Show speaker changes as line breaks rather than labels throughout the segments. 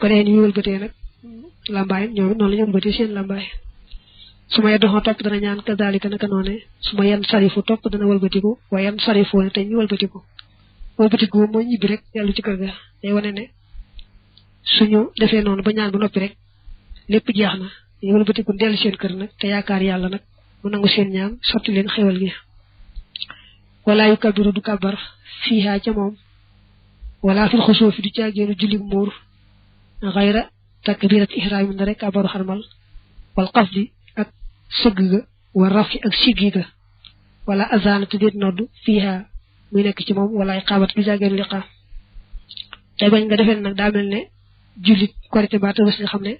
ko dee ñu wëlbatee nag lambaay ñoom noonu la ñu wëlbatee seen lambaay su ma yeddoxoo topp dana ñaan kadalika naka noone su ma yenn sarifu topp dana wëlbatiku waaye yenn sarifoo ne te ñu wëlbatiku mooy ñibbi rek dellu ci kër ga day wane ne suñu defee noonu ba ñaan ba noppi rek lépp jeex na ñu wëlbatiku dellu seen kër nag te yaakaar yàlla nag mu nangu seen ñaan sotti leen xewal gi wala yu kabiru du kabar fiihaa ca moom wala fil xusoo fi du caageenu julli muur xayra takbirat ihraam na rek kabaru xarmal wal qasdi ak sëgg ga wa rafi ak siggi ga wala azana te déet noddu fiihaa muy nekk ci moom wala ay xaabat du caageenu liqaam te bañ nga defee nag daa mel ne jullit korite ba tabaski nga xam ne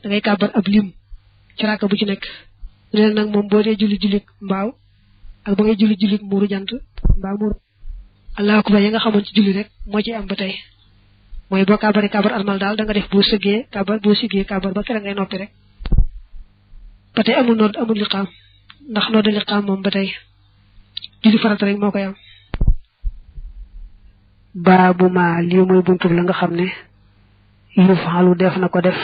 da ngay kabar ab lim ci raaka bu ci nekk leen nag moom boo dee jullit mbaaw ak ba ngay jullit muuru jant mbaa muuru allahu akbar ya nga xamoon ci julli rek moo ci am ba tey mooy boo kabaree kabar armal daal da nga def boo sëggee kabar boo siggee kabar ba kere ngay noppi rek ba tey amul nodd amul liqaam ndax nodd liqaam moom ba tey julli farata rek moo koy am baabu ma lii mooy buntu la nga xam ne yu faalu def na ko def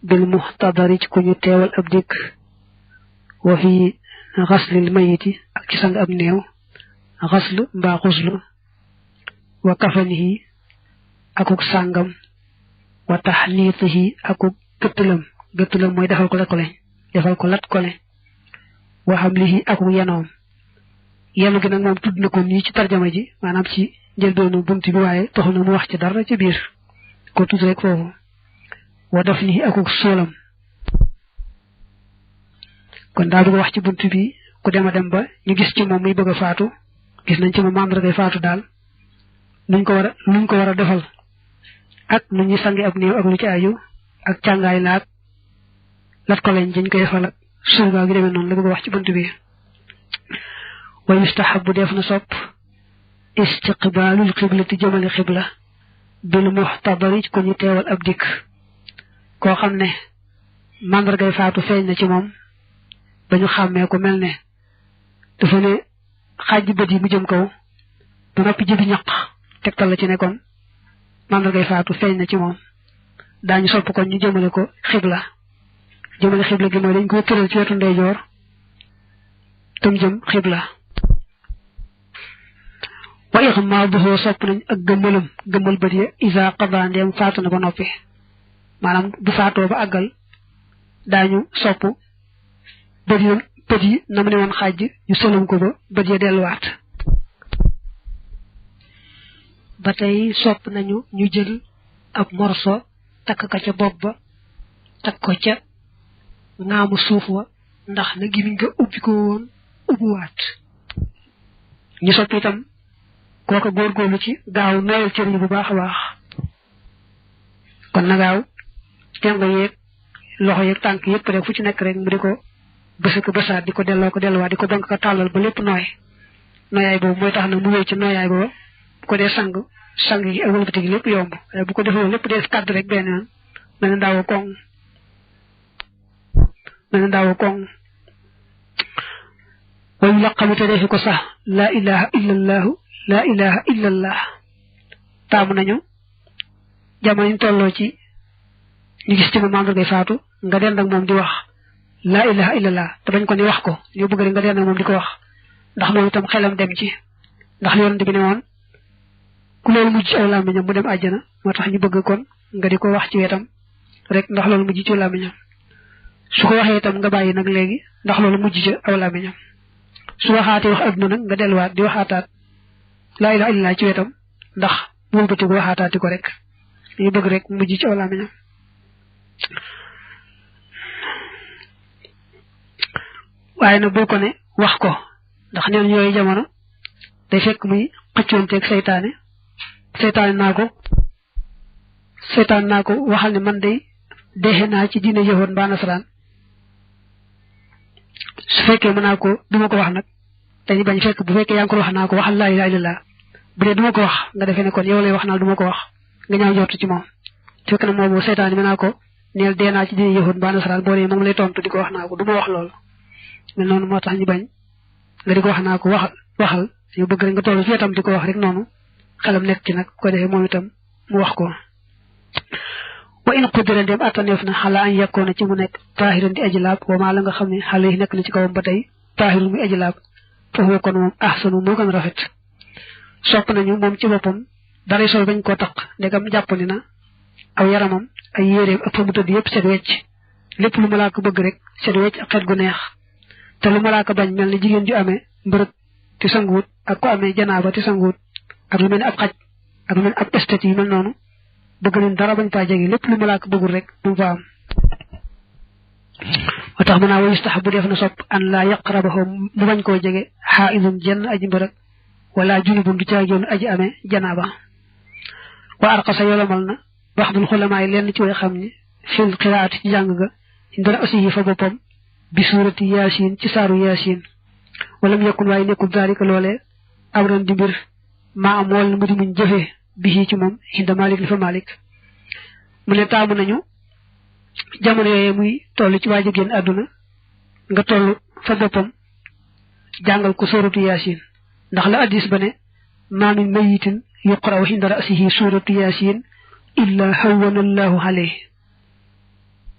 bil muxtadari ci ku ñu teewal ab dikk wa fi xaslil mayiti ak ci sang ab néew xaslu mbaa xuslu wa kafanihi akuk sàngam wa taxniitihi akuk gëttalam mooy defal ko lat kole wa xamlihi akuk yenoom yenu gi nag moom tudd na ko nii ci tarjama ji maanaam ci njëlbeenu bunt bi waaye taxul na mu wax ci dara ci biir ko tudd rek foofu wa dafnihi akuk soolam kon daa bëgg wax ci bunt bi ku dem a dem ba ñu gis ci moom muy bëgg a faatu gis nañ ci moom mandargay faatu daal nuñ ko war a defal ak nu ñuy sangi ab néew ak lu ci aju ak càngaay laag lat ko lañ dañ koy defal ak surga gi demee noonu la bëgg a wax ci bunt bi wa yustahabu def na sopp istiqbaalul xiblati jëmale xibla bil muxtadari ko ñu teewal ab dikk koo xam ne mandargay faatu feeñ na ci moom ba ñu xàmmee ko mel ne dafa ne xaaj bët yi mu jëm kaw ba noppi jibi ñaq tegtal la ci ne kon mandargay faatu feeñ na ci moom daañu sopp kon ñu jëmale ko xibla gi mooy dañ ko tëral ci wetu ndeyjoor tam jëm xibla wa ixmaaduhu sopp nañ ak gëmmal bët ya isa qada ndeem faatu na ba noppi maanaam bu faatoo ba àggal daañu sopp bët yi na mu ne woon xaaj ñu sëlam ko ba bët ya delluwaat ba tey sopp nañu ñu jël ab morso takk ka ca bopp ba takk ko ca ngaamu suuf wa ndax na gimiñ nga ubbi ko woon ubbiwaat ñu sopp itam kooka góorgóorlu ci gaaw nooyal cër yi bu baax a baax kon na gaaw tengo yeeg loxo yeeg tànk yëpp rek fu ci nekk rek mu di ko bësa ko bësaat di ko delluwaat di ko donk ko tàllal ba lépp nooyaay boobu mooy tax nag mu wéy ci nooyaay booba bu ko dee sang yi ak wëlbati gi lépp yomb bu ko defee lépp dee kàdd rek benn yoon mel na ndaaw koŋ wayu laqamite defi ko sax laa ilaha illallah taamu nañu jamono ñu tolloo ci ñu gis ci moom mandargay faatu nga dend ak moom di wax laa ilaha illallah te bañ ko ni wax ko ñu bëgg rek nga dend ak moom di ko wax ndax loolu itam xelam dem ci ndax yonent bi ne woon ku loolu mujj ci aw làmmiñam mu dem àjjana moo tax ñu bëgg kon nga di ko wax ci wetam rek ndax loolu mujj ci làmmiñam su ko waxee itam nga bàyyi nag léegi ndax loolu mujj ci aw làmmiñam su waxaatee wax adduna nag nga delluwaat di waxaataat laa ilaha illallah ci wetam ndax wëlbati ko waxaataati ko rek ñu bëgg rek mujj ci aw làmmiñam waaye nag bul ko ne wax ko ndax neen yooyu jamono day fekk muy xëccoonteeg seytaane naa ko waxal ne man day dexe naa ci diine yahood mbaa nasaraan su fekkee mën naa ko duma ko wax nag dañu bañ fekk bu fekkee yaa ngi ko wax naa ko waxal laa ilaha illallah bu dee duma ko wax nga defee ne kon yow lay wax naa duma ko wax nga ñaaw njort ci moom fekk na moom seytaane mën naa ko neel dee naa ci diine yahood mbaa nasaraan boo dee moom lay tontu di ko wax naa ko duma wax loolu mel noonu moo tax ñu bañ nga di ko wax naa ko waxal ñu bëgg rek nga toll fi itam di ko wax rek noonu xelam nekk ci nag ko defee moom itam mu wax ko wa in qudira dem ataneef na xala an yakkoona ci mu nekk taahiran di aji laab wa maa la nga xam ne xale yi nekk na ci kawam ba tey taahirun muy aji laab foofu kon moom ahsanu moo gën rafet sopp nañu moom ci boppam dara sol bañ koo taq ndegam jàppandi na aw yaramam ay yéreem ak fa mu tëdd yëpp set wecc lépp lu malaaka bëgg rek set wecc ak xet gu neex te lu malaaka bañ mel ni jigéen ju amee mbërëg te sanguwut ak ko amee janaaba te sanguwut ak lu mel ni ab xaj ak lu mel ni ab estet yi mel noonu bëgg nañ dara bañ faa jege lépp lu malaaka bëggul rek du fa am wa tax mën naa wa yustahabu def na sopp an laa yaqrabahu mu bañ koo jege xaaidun jenn aji mbërëg wala junubun du caagoon aji amee janaaba wa arqasa yolomal na baxdul xulamaa yi lenn ci way xam ni fil qiraati ci jàng ga ndara aussi yi fa boppam bi suurati yaasin ci saaru yaasin wala mu yekkul waaye nekkul daalika loolee amran di mbir maa am wol mu di muñ jëfee bi ci moom hinda malik li fa malik mu ne taamu nañu jamono yooyu muy toll ci waaj a génn àdduna nga toll fa boppam jàngal ko suuratu yaasin ndax la addis ba ne maa min mayitin yuqra'u hinda ra'sihi suuratu yaasin illa hawwana allahu alayhi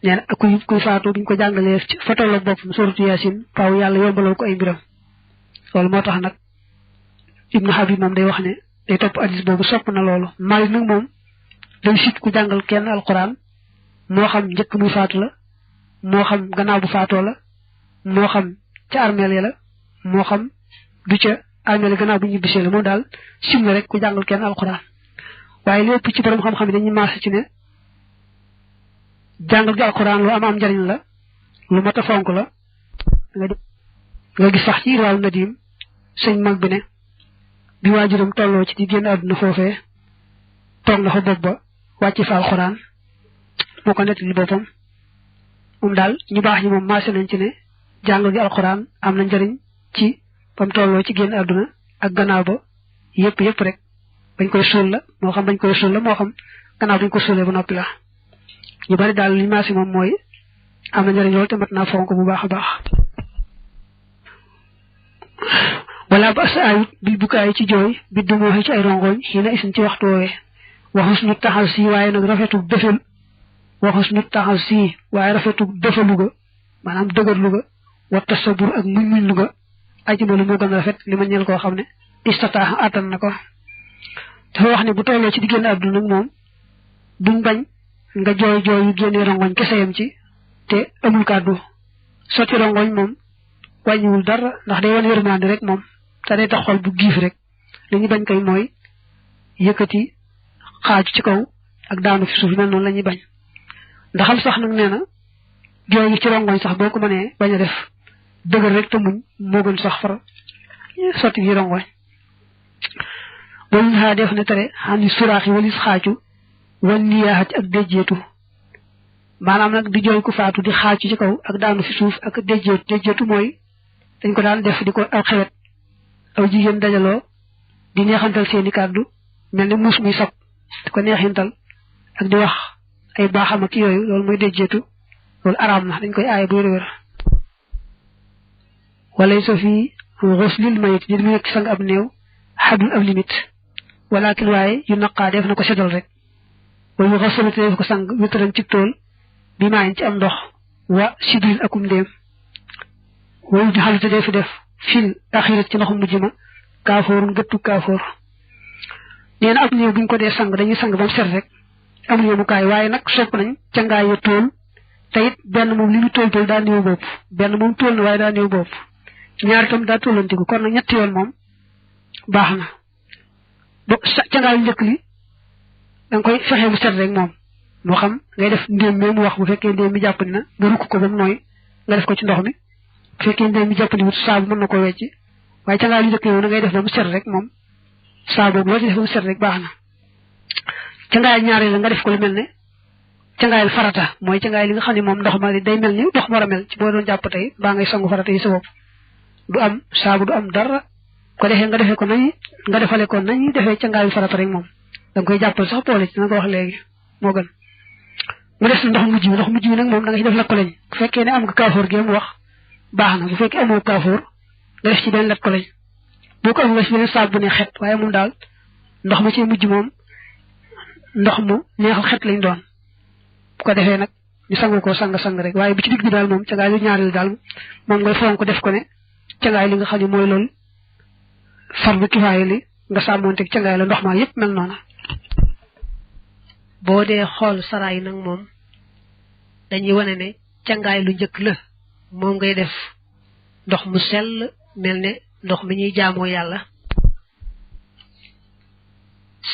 nee na kuy faatu buñ ko jàngalee fa tolloog boppam suuratu yaasin faaw yàlla yombalal ko ay mbiram loolu moo tax nag ibnu habib moom day wax ne day topp addis boobu sopp na loolu Maalik nag moom day sit ku jàngal kenn alquran moo xam njëkk muy faatu la moo xam gannaaw bu faatoo la moo xam ca armeel ya la moo xam du ca armeel gannaaw bu ñu bisee la moom daal sim na rek ku jàngal kenn alquran waaye lépp ci borom xam-xam yi dañuy maase ci ne jàngal gi alquran lu am njariñ la lu mat a fonk la nga gis sax ci Irwaaw Nadim sëñ mag bi ne bi waajuram tolloo ci di génn àdduna foofee toog na fa bopp ba wàcc fa alquran moo ko nettali boppam moom daal ñu baax ñi moom maase nañ ci ne jàngal gi alquran am na njariñ ci bam tolloo ci génn àdduna ak gannaaw ba yëpp rek bañ koy suul la moo xam bañ koy suul la moo xam gannaaw bañ ko suulee ba noppi la ñu bari daal li maase moom mooy am na njariñ loolu te mat naa fonk bu baax a baax wala ba sa ayut bil bukaay ci jooy bi du moo ci ay rongoñ xii na isin ci waxtu woowee waxus ñu taxal si waaye nag rafetu defel waxus ñu taxal si waaye rafetu defalu ga maanaam dëgërlu ga watta sabur ak muñ lu ga ajimalu moo gën a rafet li ma ñeel koo xam ne istataax attan na ko dafa wax ne bu tollee ci diggénn àdduna nag moom duñ bañ nga jooy yu génnee rongoñ kese yam ci te amul kàddu sotti rongoñ moom wàññiwul dara ndax day wan yërmande rek moom te day tax xol bu giif rek li ñu bañ koy mooy yëkkati xaaju ci kaw ak daanu fi suuf mel noonu la ñuy bañ ndaxam sax nag nee na jooy ci rongoñ sax boo ko mënee bañ a def dëgër rek te muñ moo gën sax far sotti yi rongoñ boobu xaa def ne tere xam ni suraax yi walis xaaju wan niyaaxati ak déjjeetu maanaam nag di jooy ku faatu di xaaju ci kaw ak daanu fi suuf ak déjjeetu mooy dañ ko daan def di ko aw xewet aw jigéen dajaloo di neexantal seeni kàddu mel ni muus muy sab di ko neexintal ak di wax ay baaxam ak yooyu loolu mooy déjjeetu loolu araam na dañ koy aaye bu wér-wér walay sa fii xuslil mayit di mu nekk sang ab néew xadul ab limite walakin waaye yu naqaa def na ko seddal rek wala yu xasalate def ko sang witaran ci tool bi maayin ci am ndox wa sidrin akum ndéem wayu di xalute def def fil axirat ci ndoxum mujj ma kaafoorun gëttu kaafoor nee na ab néew buñ ko dee sang dañuy sang ba mu set rek amul yemukaay waaye nag sopp nañ ca ngaay ya tool te it benn moom li mu tool daa néew bopp benn moom tool na waaye daa néew bopp ñaar itam daa tollantiku kon nag ñetti yoon moom baax na ba ca ngaay njëkk li danga koy fexe bu set rek moom moo xam ngay def ndéem mi mu wax bu fekkee ndéem mi jàppandi na nga rukk ko ba mu nooy nga def ko ci ndox mi bu fekkee ndéem mi jàppandi wut saabu mën na ko wecci waaye ca ngaay lu njëkk yow na ngay def ba mu set rek moom saabu loo ci def ba mu set rek baax na ca ngaay ñaareel la nga def ko lu mel ne ca ngaayal farata mooy ca ngaay li nga xam ne moom ndox ma day mel ni ndox war a mel ci boo doon jàpp tey baa ngay sangu farata yi sa bopp du am saabu du am dara ko defee nga defee ko nañu nga defale ko nañu defee ca ngaayu farata rek moom da nga koy jàppal sax boole ci na ko wax léegi moo gën mu des ndox mujj mi nag moom da nga ci def la ko lañ bu fekkee ne am nga kaafoor gi mu wax baax na bu fekkee amoo kaafoor nga def ci benn lat ko lañ boo ko am nga ci beneen saabu bu ne xet waaye moom daal ndox ma ci mujj moom ndox mu neexal xet lañ doon ko defee nag ñu sangu ko sang rek waaye bi ci digg bi daal moom cangaay lu ñaareel daal moom ngay fonk def ko ne cangaay li nga xam ne mooy loolu fardu kifaaya li nga sàmmonteeg cangaay la ndox ma yépp mel noona boo dee xool saraay nag moom dañuy wane ne cangaay lu njëkk la moom ngay def ndox mu sell mel ne ndox mi ñuy jaamoo yàlla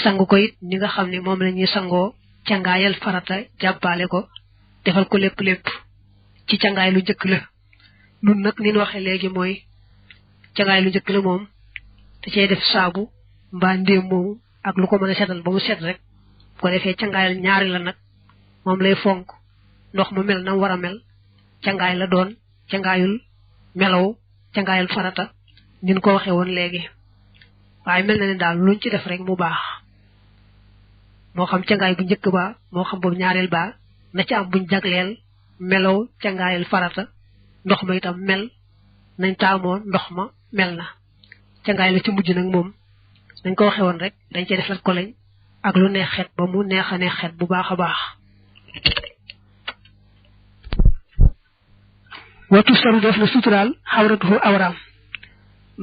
sangu ko it ñi nga xam ne moom la ñuy sangoo cangaayal farata jàppale ko defal ko lépp ci cangaay lu njëkk la nun nag ni ñu waxee léegi mooy cangaay lu njëkk la moom da cey def saabu mbaa ndéem moomu ak lu ko mën a setal ba mu set rek bu ko defee cangaayal ñaari la nag moom lay fonk ndox mu mel na war a mel cangaay la doon cangaayul melaw cangaayal farata nin ko waxee woon léegi waaye mel na ne daal luñ ci def rek mu baax moo xam cangaay bu njëkk ba moo xam boobu ñaareel ba na ci am buñ jagleel melaw cangaayal farata ndox ma itam mel nañ taamoo ndox ma mel na cangaay la ci mujj nag moom dañ ko waxee woon rek dañ cey def lat ko lañ ak lu neex xet ba mu neex a neex xet bu baax a baax watu saru def na suturaal xawratuhu awraam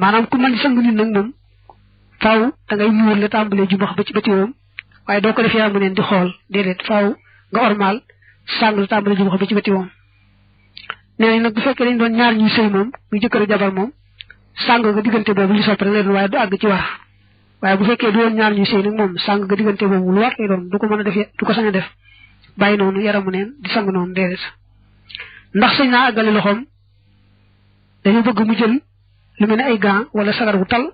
maanaam ku mën sang nit nag moom faaw da ngay muur la tàmbalee jumbax ba ci bëti woom waaye doo ko def yaa mu neen di xool déedéet faaw nga ormal sang la tàmbalee jumbax ba ci bëti woom nee nañ nag bu fekkee dañ doon ñaar ñuy sëy moom muy jëkkër jabar moom sang nga diggante boobu li sopp rek lay doon waaye du àgg ci war waaye bu fekkee du woon ñaar ñuy sëy nag moom sang nga diggante boobu lu war lay doon du ko mën a def du ko sañ a def bàyyi noonu yaramu neen di sang noonu déedéet ndax sañ naa àggale loxoom dañu bëgg mu jël lu mel ne ay gants wala sagar wu tal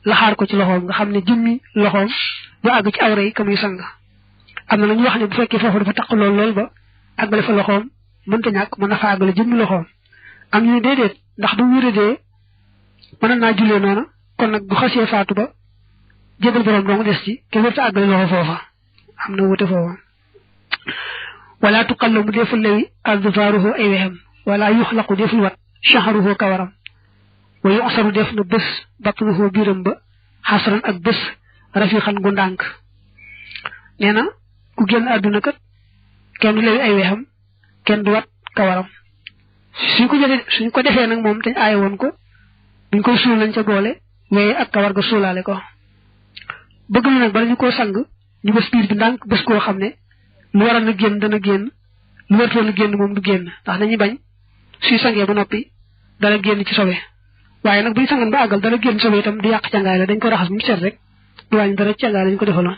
la xaar ko ci loxoom nga xam ne jëmmi loxoom du àgg ci awra yi ka muy sang am na ñu wax ne bu fekkee foofu dafa taq lool ba àggale fa loxoom mënta ñàkk mën na fa àggale jëmmi loxoom am ñu ne déedéet ndax bu wéradee mën naa jullee noona kon nag bu xasee faatu ba jébal borom dong des ci ke wërta àggale loxo foofa am na wute foofa wala tuqallamu deful lawi adfaaruhu ay wexem wala yuxlaqu deful wat shahruhu kawaram wa yusaru def na bés batnuhu biram ba xasran ak bés rafiqan gu ndànk nee na ku génn àdduna kat kenn du lawi ay wexam kenn du wat kawaram suñ ko defee nag moom dañ aaye woon ko buñ koy suul lañ ca boole weye ak kawar ga suulaale ko bëgg na nag bala ñu koo sang ñu bés biir bi ndànk bés koo xam ne lu waroon a génn dana génn lu wartoon a génn moom du génn ndax dañuy bañ suy sangee ba noppi dara génn ci sobe waaye nag buñ sangan ba àggal dara génn sobe itam du yàq cangaay la dañ ko raxas bu mu set rek du wàññi dara cangaay lañ ko defaloon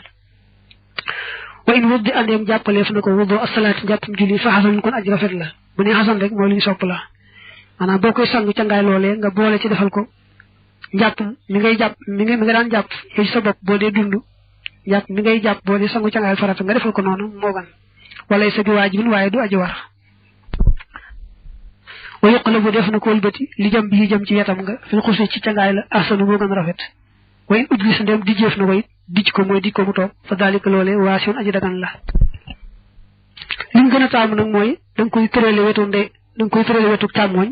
wa in wut di andeem jàppaleef na ko wudu asalaati jàppam julli fa xasan kon aj rafet la bu ne xasan rek mooy lu ñu sopp la maanaam boo koy sang cangaay loolee nga boole ci defal ko njàpp mi ngay jàpp mi nga daan jàpp yow ci sa bopp boo dee dund jàpp mi ngay jàpp boo dee sangu cangaay farata nga defal ko noonu moo gan wala sa bi waajibin waaye du aji war wa yuqlabu def na ko wëlbati li jëm bi jëm ci wetam nga fi xusi ci cangaay la ahsanu moo gën rafet wa in ujlis ndem dijjeef na ko it dij ko mooy dij ko mu toog fa daalika loolee waasiun aji dagan la li mu gën a taamu nag mooy danga koy tërale wetu càmmooñ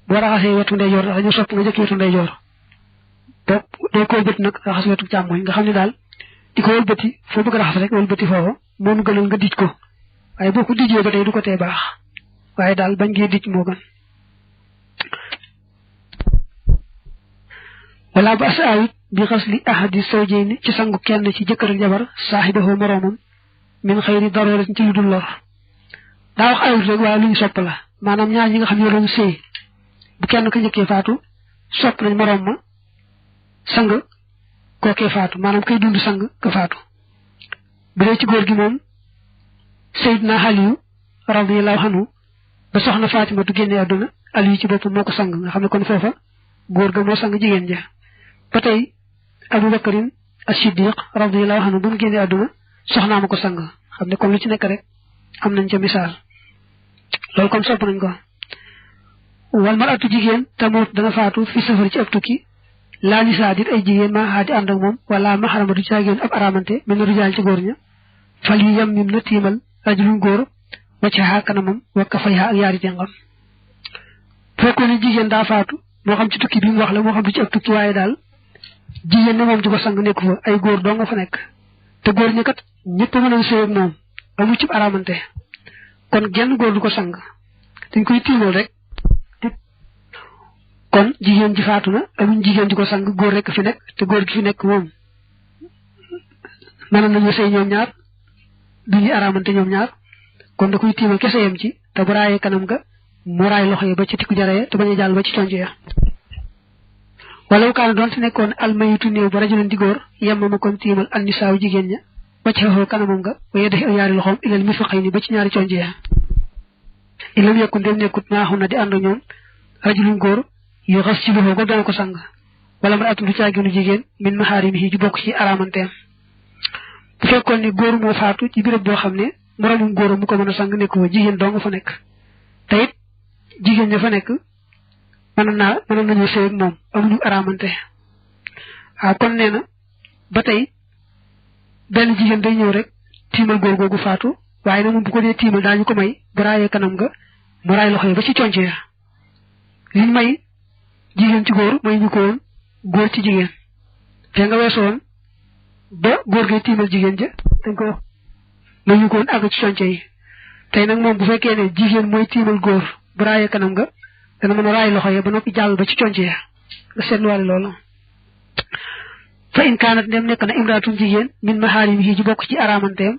boo raxasee wetu ndeyjoor dax dañu sopp nga jëkk wetu ndeyjoor doo ko wëlbati nag raxas wetu càmmooñ nga xam ne daal di ko wëlbati foo bëgg raxas rek wëlbati foofu moom gënal nga dij ko waaye boo ko dijee ba tey du ko tee baax waaye daal bañ ngee dij moo gën wala ba sa awit bi xasli ahadi zawjayni ci sangu kenn ci jëkkër ak jabar saaxibahu moroomam min xëyri daroora ci lu dul lor daa wax awit rek waaye lu ñu sopp la maanaam ñaar ñi nga xam ne doon sëy bu kenn ko njëkkee faatu sopp nañ moroom ma sang kookee faatu maanaam koy dund sang ka faatu bu dee ci góor gi moom Seydina Aliyu radiyallahu anhu ba soxna Fatimatu génnee àdduna Aliyu ci boppam moo ko sang nga xam ne kon foofa góor ga moo sang jigéen ja ba tey Abu Bakarin as-Siddiq radiyallahu anhu bu mu génnee àdduna soxnaa ma ko sang xam ne kon lu ci nekk rek am nañ ca misaal loolu kon sopp nañ ko wal maratu jigéen tamoot dana faatu fi safar ci ab tukki laa nisaa dit ay jigéen maa xaadi ànd ak moom wala maxaramatu ci génn ab aramante mel na rijaal ci góor ña fal yi yam mim na tiimal rajulun góor wacca xaa kanamam wakka fay xaa ak yaari jàngam fekkoon ne jigéen daa faatu moo xam ci tukki bi mu wax la moo xam du ci ab tukki waaye daal jigéen ne moom di ko sang nekku fa ay góor doo nga fa nekk te góor ñi kat ñëpp mën a sëy ak moom amu ci aramante kon genn góor du ko sang dañ koy tiimal rek kon jigéen ji faatu na amuñ jigéen ji ko sang góor rek fi nekk te góor gi fi nekk moom mënoon nañu sëy ñoom ñaar duñu araamante ñoom ñaar kon da koy tiimal kese yam ci te bu raayee kanam ga mu raay loxo yi ba ci tikku jaree te bañ a jàll ba ci conc ya wala kaana doon si nekkoon almayitu néew ba rajulan di góor yemma ma kon tiimal annisaaw jigéen ña ba ci xeexoo kanamam nga waaye def yaari loxoom ilal mirfaqayni ba ci ñaari conc ya ilam yekkun dem nekkut maaxu na di ànd ñoom rajulun góor yu xas ci loxo ko dana ko sang wala mar atum du caaginu jigéen min maharimihi ju bokk ci aramanteem bu fekkoon ni góor moo faatu ci béréb boo xam ne moroomum góor mu ko mën a sang nekk fa jigéen doo nga fa nekk te it jigéen ña fa nekk mënoon nañu sëy ak moom amuñu aramante kon nee na ba tey benn jigéen day ñëw rek tiimal góor googu faatu waaye nag moom bu ko dee tiimal daañu ko may bu raayee kanam nga mu raay loxo yi ba ci conc ya liñ may jigéen ci góor may ñu ko woon góor ci jigéen te nga weesu woon ba góor gi tiimal jigéen ja dañ ko may ñu ko woon àgg ci conc yi tey nag moom bu fekkee ne jigéen mooy tiimal góor bu raayee kanam nga dana mën a raay loxo ya ba noppi jàll ba ci conc ya nga seetluwaale loolu fa in kaanat ndem nekk na imraatum jigéen min maharimihi ji bokk ci aramanteem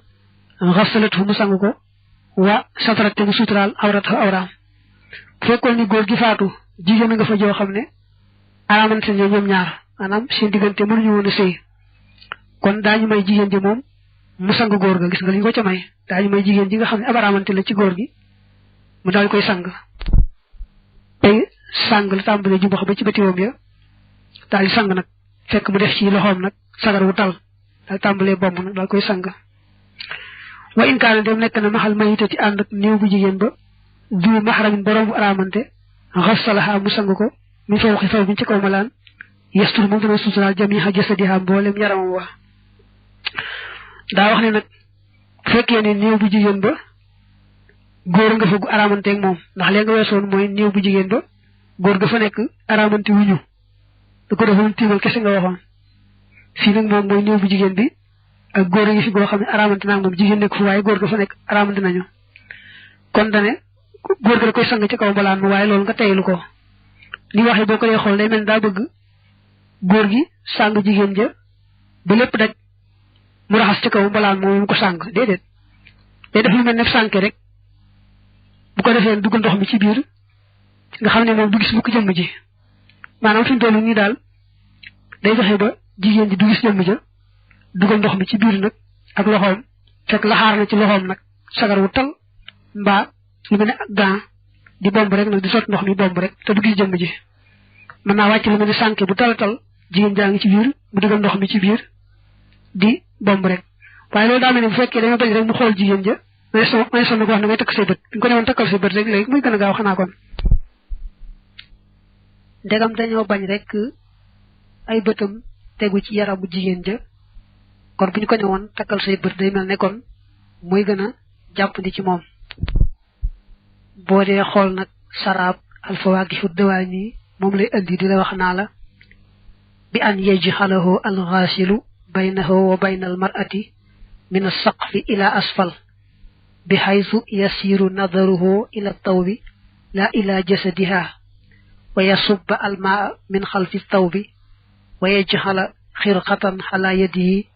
xasalatu mu sang ko wa satarat te mu suturaal awrata awraam bu fekkoon ni góor gi faatu jigéen a nga fa joo xam ne aramante ne ñoom ñaar maanaam seen diggante mënuñu woon a sëy kon daañu may jigéen ji moom mu sang góor ga gis nga li ñu ko ca may daañu may jigéen ji nga xam ne ab aramante la ci góor gi mu daal koy sang tey sang la tàmbalee jumbax ba ci bëtiwoom ya daal di sang nag fekk mu def ci loxoom nag sagar wu tal daal tàmbalee bomb nag daal koy sang wa in kaana dem nekk na maxal mayitati ànd ak néew bu jigéen ba du maxaramin borom bu aramante xasalaha mu sang ko mi faw xi faw bi ci kaw malaan yestur moom dana suturaal jamiha jasadiha mboolem yaramam wa daa wax ne nag fekkee ne néew bu jigéen ba góor nga fa gu aramanteeg moom ndax léegi nga weesoon mooy néew bu jigéen ba góor ga fa nekk aramante wuñu da ko defoon tiimal kese nga waxoon fii nag moom mooy néew bu jigéen bi ak góor a ngi fi goo xam ne aramante naa moom jigéen nekk fu waaye góor ga fa nekk aramante nañu kon dane góor ga da koy sang ci kaw mbalaan ma waaye loolu nga teylu ko li waxee boo ko dee xool day mel daa bëgg góor gi sang jigéen ja ba lépp daj mu raxas ci kaw mbalaan moom mu ko sang déedéet day def lu mel ne sànke rek bu ko defee dugg ndox mi ci biir nga xam ne moom du gis bu ko jëmm ji maanaam fi mu toll nii daal day fexe ba jigéen ji du gis jëmm ja dugal ndox mi ci biir nag ak loxoom fekk laxaar na ci loxoom nag sagar wu tal mbaa lu mel ne ak gant di bomb rek nag di sot ndox mi bomb rek te du gis jëmm ji mën naa wàcc lu mel ne sànke bu tal jigéen jaa ngi ci biir mu dugal ndox mi ci biir di bomb rek waaye loolu daa mel ne bu fekkee dañoo bañ rek mu xool jigéen ja may sonn ko wax ne ngay takk say bët ñu ko newoon takkal say bët rek léegi muy gën a gaaw xanaa kon ndegam dañoo bañ rek ay bëtam tegu ci yaramu jigéen ja kon bu ñu ko newoon takkal say bët day mel ne kon muy gën a jàppandi ci moom boo dee xool nag saraab alfawaakihu dawaani moom lay andi di la wax naa la bi an yajxalahu alxaasilu baynahu wa bayna almar'ati min as-saqfi ila asfal bi haythu yasiru nadaruhu ila tawbi la ila jasadiha wa yasubba almaa min xalfi tawbi wa yajxala xirqatan ala yadihi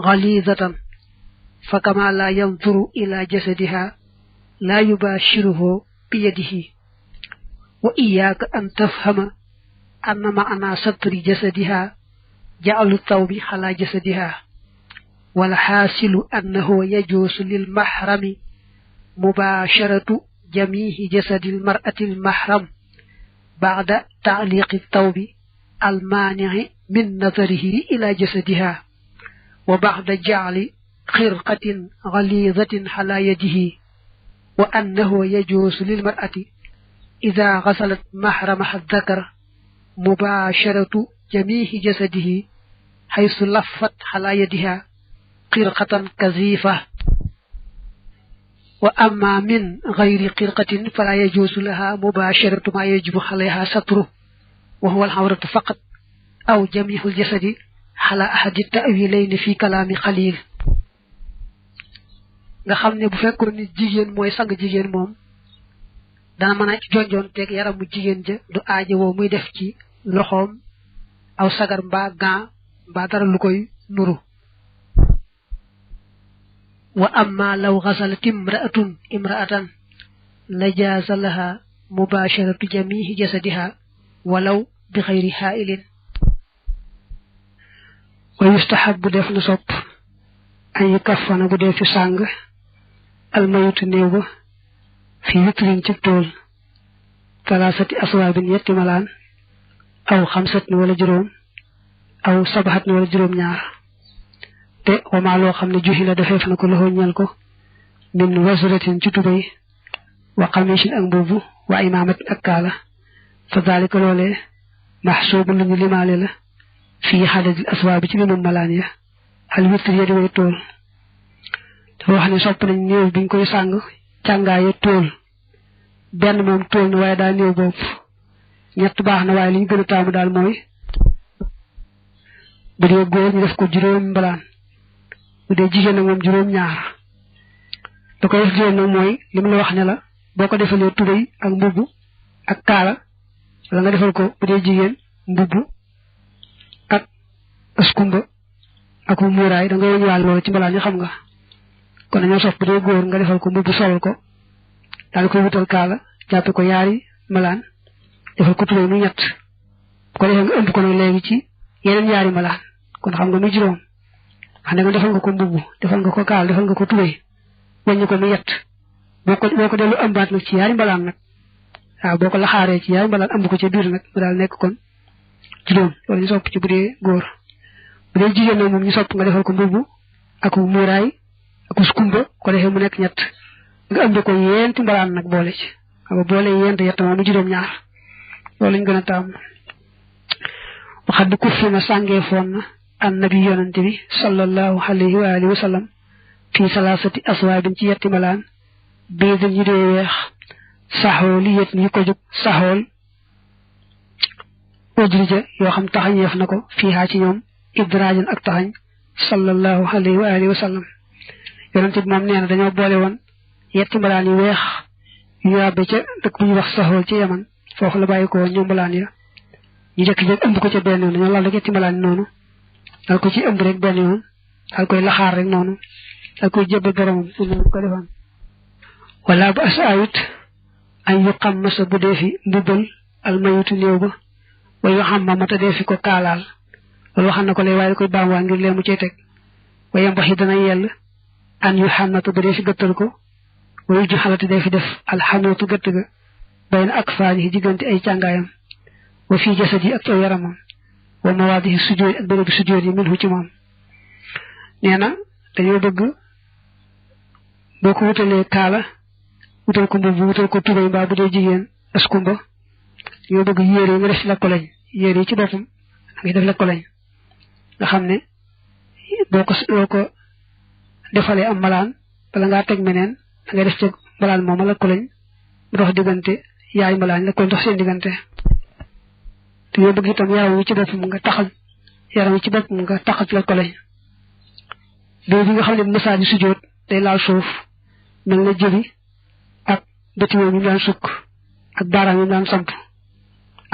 ghalidatan fa kama la yanzuru ila jasadiha la yubashiruhu bi yadihi wa iyyaka an tafhama anna ma'ana satri jasadiha ja'alu tawbi ala jasadiha wal hasilu annahu yajuzu lil mahrami mubasharatu jami'i jasadil mar'ati al mahram ba'da ta'liqi tawbi al mani'i min nazarihi ila jasadiha wa ba'da ja'li khirqatin ghalizatin ala yadihi wa annahu yajuzu lil mar'ati idha ghasalat mahramaha adh-dhakar mubasharatu jami'i jasadihi haythu laffat ala yadiha khirqatan kazifa wa amma min ghayri khirqatin fala yajuzu laha mubasharatu ma yajibu alayha satru wa huwa al-awratu faqat aw jami'u al-jasadi ala ahadi at-ta'wilayn fi kalami Khalil nga xam ne bu fekkoon ni jigéen mooy sang jigéen moom dana mën a jonjoon teeg yaramu jigéen ja du aaje woo muy def ci loxoom aw sagar mbaa gan mbaa dara lu koy nuru wa amma law ghasalat imra'atan la jaaza laha mubasharatu jamihi jasadiha walaw bi khayri ha'ilin wa yustahabbu def na sopp ay kafana bu def ci sang al maytu néew ba fi witrin ci tool talasati aswaabin yetti malaan aw xamsat wala juróom aw sabahat wala juróom ñaar te wama loo xam ne juhi la defeef na ko loxo ñal ko min wasratin ci tubay wa qamishin ak mbubu wa imamat ak kaala fa dalika loolee maxsuubu lu ñu limaale la fii xadadil aswaabi ci limum malaan ya al witr ya di way tool dafa wax ne sopp nañ néew biñ koy sàng càngaaye tool benn moom tool na waaye daa néew bopp ñett baax na waaye li ñu gën a taamu daal mooy bu dee góor ñu def ko juróom mbalaan bu dee jigéen nag moom juróom ñaar da koy def juróom nag mooy li mu la wax ne la boo ko defalee tubéy ak mbubb ak kaala wala nga defal ko bu dee jigéen mbubb ak askumba ak muuraay da nga wëñuwaal loolu ci mbalaan yi xam nga kon dañoo sof bu dee góor nga defal ko mbubb solal ko daal koy wutal kaala jàppe ko yaari malaan defal ko tubéy muy ñett bu ko defee nga ëmb ko nag léegi ci yeneen yaari malaan kon xam nga muy juróom wax ne nga defal nga ko mbubb defal nga ko kaala defal nga ko tubéy wàññi ko muy ñett boo ko dellu ëmbaat nag ci yaari mbalaan nag waaw boo ko laxaaree ci yaari mbalaan ëmb ko ci biir nag mu daal nekk kon juróom loolu ñu sopp ci bu dee góor bu dee jigéen nag moom ñu sopp nga defal ko mbubb ak muuraay ak skumba ko defee mu nekk ñett nga ëmb ko yenti mbalaan nag boole ci xam nga boole yent yett moom mu juróom ñaar loolu lañ gën a taam waxat di kuffi na sàngee foon na annabi yonante bi sallallahu alayhi wa alihi wa sallam fii salaasati aswaabin ci yetti malaan bii dañu dee weex saxool yi yét yi ko jóg saxool udrija yoo xam taxañeef na ko fii haa ci ñoom idraajan ak taxañ sallallahu alayhi wa alihi wa sallam yonante bi moom nee na dañoo boole woon yetti mbalaan yu weex yu yàbbe ca dëkk bu ñuy wax saxool ci yaman foofu la bàyyi ko ñoom mbalaan ya ñu jëkk-jëkk ëmb ko ca benn yoon dañoo lal rek yetti mbalaan noonu dal ko ci ëmb rek benn yoon dal koy laxaar rek noonu dal koy jébbal boromam noonu ko defaan wala bu asa awit ay yu xam masa bu dee fi mbubbal almayutu néew ba way yu xam mamata dee fi ko kaalaal loolu waxam na ko lay waaye da koy baamwaa ngir lee mu cey teg wayam baxi dana yell an yu xànnatu ba dee fi gëttal ko wayu ju xalati dee fi def alxanootu gëtt ga bay na ak faani yi diggante ay càngaayam wa fii jasad yi ak ci aw yaramam wa mawaadihi sujjóot ak bérébi sujjóot yi min hu ci moom nee na dañoo bëgg boo ko wutalee kaala wutal ko mbubb wutal ko tubéy mbaa bu dee jigéen askumba ñoo bëgg yére yi nga def ci lekko lañ yére yi ci boppam nga def lekko lañ nga xam ne boo ko defalee am malaan bala ngaa teg meneen da ngay def ci malaan moom lekko lañ mu dox diggante yaay malaan lekko lañ dox seen diggante te ñoo bëgg itam yaram wi ci boppam nga taxal ci lekko lañ boo bi nga xam ne massage sujjóot day laal suuf mel na jëbi ak bëti woom yi daan sukk ak baaraam yi daan samp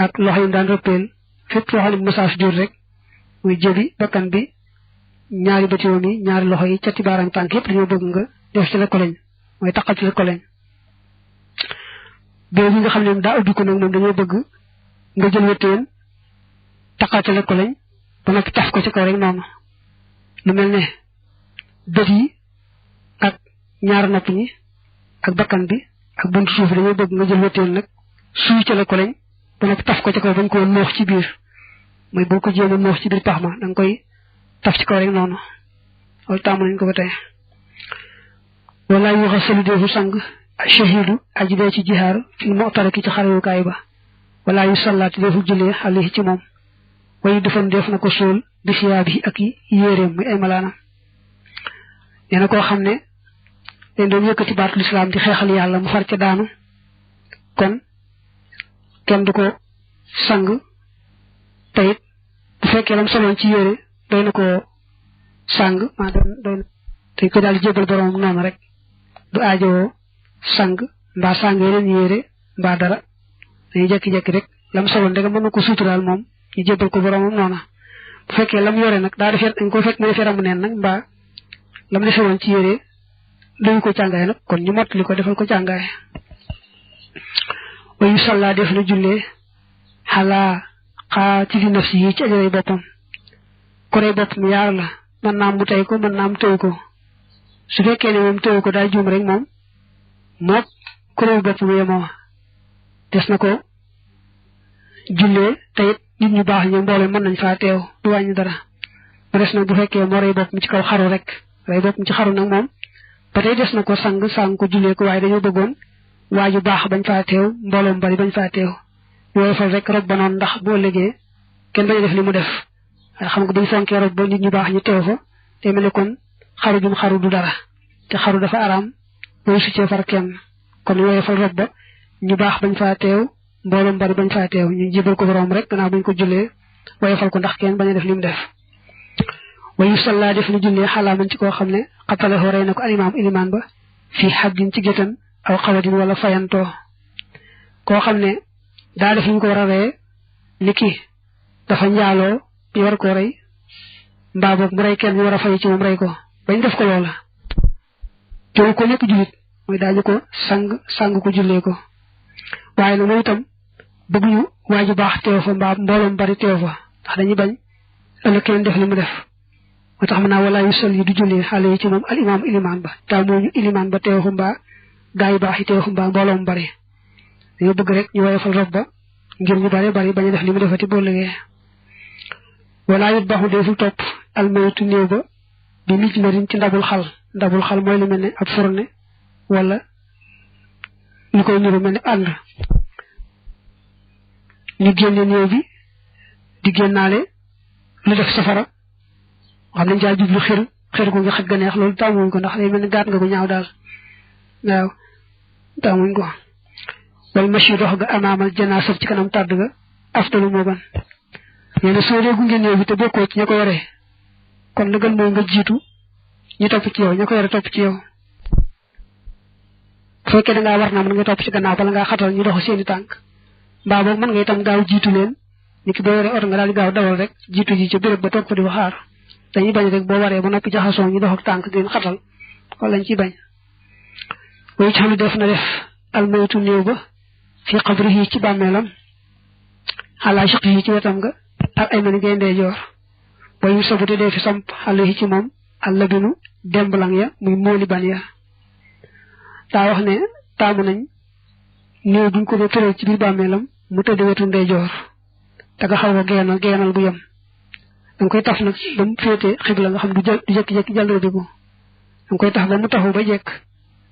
ak loxo yi daan rëppeel fépp loo xam ne massage sujjóot rek muy jëbi bakkan bi ñaari bëti woom yi ñaari loxo yi cati baaraam tànk yëpp dañoo bëgg nga def ci lekko lañ mooy taxal ci lekko lañ boo bi nga xam ne daa ubbi ko nag moom dañoo bëgg nga jël wëttéen taxal ci lekko lañ ba noppi taf ko ci kaw rek noonu lu mel ne bët yi ak ñaar nopp ñi ak bakkan bi ak buntu suuf dañoo bëgg nga jël wëttéen nag suy ca lekko lañ ba noppi taf ko ci kaw bañ koo noox ci biir mooy boo ko jéem a noox ci biir pax ma da nga koy taf ci kaw rek noonu loolu tàmm nañ ko ba tey wala yu xa sali deefu sang shahidu aji dee ci jihaar fi mu'tara ki ci xarewukaay ba wala yu sallaati deefu jullee alayhi ci moom wayu defan def na ko suul bi siyaa bi ak yéeréem muy ay malaanam nee na koo xam ne dañ doon yëkkati baatu lislaam di xeexal yàlla mu far ca daanu kon kenn du ko sang tayit bu fekkee lam soloon ci yére doy na ko sang maa doy na dañ ko daal di jébal boromam noonu rek du aajo sang mbaa sang yeneen yére mbaa dara dañuy jekki-jekki rek lam soloon rek mën na ko suturaal moom ñu jébbal ko boromam noona bu fekkee lam yore nag daa defee dañ ko fekk mu defee ramu neen nag mbaa lam defe woon ci yére doyu ko càngaay nag kon ñu mottali ko defal ko càngaay wayu salla def na jullee xalaa xaatili nafsi yi ci ajalay boppam korey boppam yaar la mën naam mu tey ko mën naam tëw ko su fekkee ne moom tëw ko daa juum rek moom mook korey boppam yemoo des na ko jullee te it nit ñu baax ñu mbooloo mën nañ faa teew du wàññi dara ba des nag bu fekkee moo rey boppam ci kaw xaru rek rey boppam ci xaru nag moom ba tey des na ko sang ko jullee ko waaye dañoo bëggoon waaju baax bañ faa teew mbooloom bari bañ faa teew yooyu fal rek rob ba noonu ndax boo ëllëgee kenn bañ a def li mu def waaye xam nga buñ fonkee rob ba nit ñu baax ñu teew fa te mel ne kon xaru jum xaru du dara te xaru dafa araam booy succee far kenn kon yooyu fal rob ba ñu baax bañ faa teew mbooloom bari bañ faa teew ñu jébal ko borom rek gannaaw buñ ko jullee waaye fal ko ndax kenn bañ a def li mu def wayu salla def na jullee xalaa man ci koo xam ne xattalahu rey na ko alimaam ilimaan ba fii xaddin ci gétan aw xawadin wala fayantoo koo xam ne daa def ñu ko war a reye ni ki dafa njaaloo ñu war koo rey mbaa boog mu rey kenn ñu war a fay ci moom rey ko bañ def ko loola teew ko nekk jullit mooy daañu ko sang ko jullee ko waaye nag moom itam bëgg ñu waaju baax teew fa mbaa mbooloom bari teew fa ndax dañuy bañ ëllëg kenn def li mu def moo tax mën naa wala yu sol yi du jullee xale yi ci moom al imaam ilimaan ba taa moo ñu ilimaan ba teew fa mbaa gaa yu baax yi teew fa mbaa mbooloom bari dañoo bëgg rek ñu woyofal rob ba ngir ñu bari bañ a def li mu defati boo lëgee wala yut baaxu deful topp almaytu néew ba bi mij marin ci ndabul xal mooy lu mel ne ab fourne wala ñu koy niru mel ne ànd ñu génne néew bi di génnaale lu def safara xam nañ caa jublu xir gu nga xaj ga neex loolu tàmmuñ ko ndax day mel ne gaat nga ko ñaaw daal waaw tàmmuñ ko wal machi dox ga amaamal janaasa ci kanam tàdd ga aftalu moo gën nee na soo dee gunge néew bi te bokkoo ci ña ko yore kon la gën mooy nga jiitu ñu topp ci yow ña ko yore topp ci yow bu fekkee da ngaa war naa mën nga topp ci gannaaw bala ngaa xatal ñu dox seeni tànk mbaa boog mën nga itam gaaw jiitu leen ni ki boo yore oto nga daal di gaaw dawal rek jiitu ji ca béréb ba toog fa di ba xaar dañuy bañ rek boo waree ba noppi jaxasoo ñu dox ak tànk di leen xatal wala lañ ciy bañ way ci xam def na def almaytu néew ba fi qabrihi ci bàmmeelam ala shiqihi ci wetam nga ak ay mani ngay ndeyjoor wayu sabute dee fi samp alayhi ci moom allabinu demblang ya muy mooli ban ya daa wax ne taamu nañ néew buñ ko dee tëral ci biir bàmmeelam mu tëdd wetu ndeyjoor te nga xaw ko geenal bu yem danga koy taf nag ba mu féete xibla nga xam du jekki-jekki jàllarbiku danga koy tax ba mu taxu ba jekk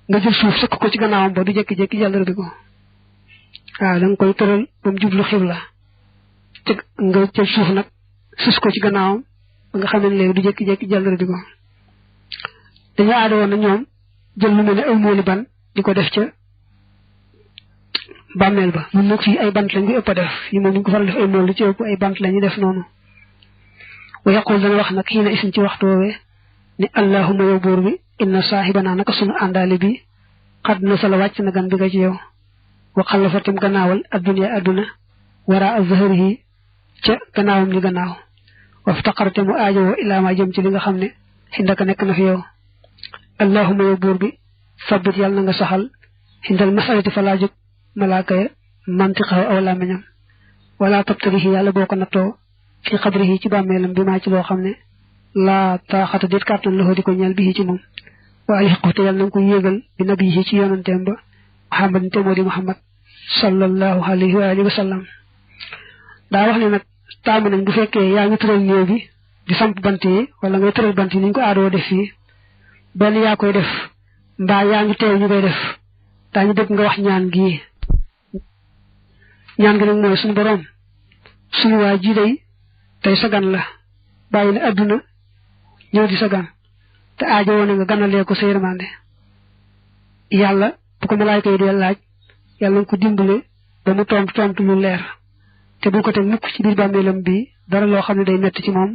nga jël suuf sëkk ko ci gannaawam ba du jekki-jekki jàllarbiku waaw danga koy tëral ba mu jublu xibla te nga jël suuf nag sus ko ci gannaawam ba nga xam ne léegi du jekki-jekki jàllarbiku dañoo aada woon na ñoom jël lu mel ne ay mooli ban di ko def ca bàmmeel ba ñun nag fii ay bant lañ ko ëpp a def yi moom ñu ko faral def ay mool lu ci ëpp ay bant lañu def noonu wa yaqul dana wax nag xii na isin ci waxtu woowee ni allahuma yow buur bi inna saaxibanaa naka sunu àndaale bi xad na sala wàcc na gan bi nga ci yow wa xalafatam gannaawal adduna wara azharihi ca gannaawam li gannaaw waftaqarte mu aajowoo ilaa ma jëm ci li nga xam ne xindaka nekk na fi yow allahuma yow buur bi sabbit yàlla na nga saxal xindal masalati fa laa jóg malaaka ya mantiqahu aw làmmiñam wala tabtalihi yàlla boo ko nattoo fi xabrihi ci bàmmeelam bi maa ci loo xam ne laa taaxata déet kàttan loxo di ko ñeel bi ci moom wa alxiqu te yàlla na nga ko yéegal bi nabiyi ci yonanteem ba muhammad te moo di muhammad sallallahu alayhi wa alihi wa sallam daa wax ne nag taamu nañ bu fekkee yaa ngi tëral néew bi di samp bant yi wala ngay tëral bant yi ni ñu ko aadoo def fii benn yaa koy def mbaa yaa ngi teew ñu koy def daañu dégg nga wax ñaan gi nag mooy suñu boroom suñu waa ji day tey sa gan la bàyyi na adduna ñëw di sa gan te aajo woon nga ganalee ko sa yërmande yàlla bu ko malaayka yi dee laaj yàlla nga ko dimbale ba mu tontu lu leer te bu ko teg mukk ci biir bàmmeelam bi dara loo xam ne day metti ci moom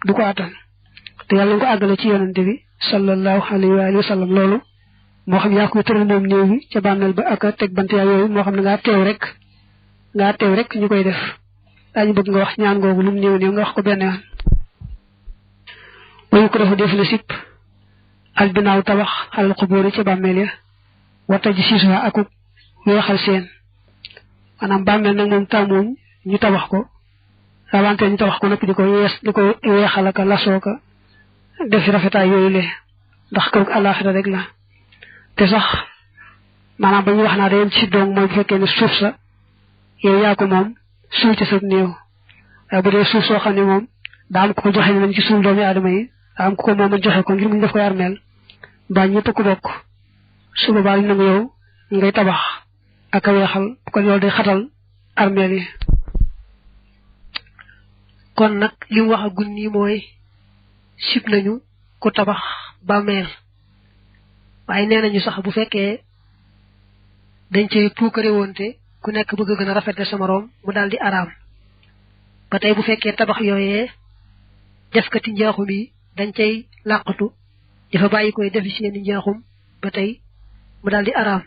du ko attan te yàlla nga ko àggale ci yonante bi sallallahu alayhi wa sallam loolu moo xam yaa koy tëral moom néew bi ca bàmmeel ba ak teg bant yaa yooyu moo xam ne ngaa teew rek ñu koy def daañu bëgg nga wax ñaan googu lu mu néew néew nga wax ko benn yoon wayu ko dafa def na sip al binaaw tabax xalal xubóori ca bàmmeel ya wata ji siisuwa akuk weexal seen maanaam bàmmeel nag moom tàmmuñ ñu tabax ko rawante ñu tabax ko noppi di ko weexal ak lasoo ka def ci rafetaay yooyu le ndax kërug àllaaxira rek la te sax maanaam ba ñu wax naa dayen ci doom mooy bu fekkee ne suuf sa yow yaa ko moom suul ci sa néew waaye bu dee suuf soo xam ne moom daa am ko joxe ne nañ ci suul doomi aadama yi daa am ko moom joxe ko ngir mu def koy armeel mbaa ñëpp ko bokk su boobaa ñu nangu yow ngay tabax ak a weexal bu ko loolu day xatal armeel yi kon nag li mu wax a gun nii mooy sib nañu ku tabax bàmmeel waaye nee nañu sax bu fekkee dañ cey puukare woonte ku nekk bëgg a gën a rafetle sa moroom mu daal di araam ba tey bu fekkee tabax yooyee defkati njaaxum yi dañ cay làqatu dafa bàyyi koy defi seeni njaaxum ba tey mu daal di araam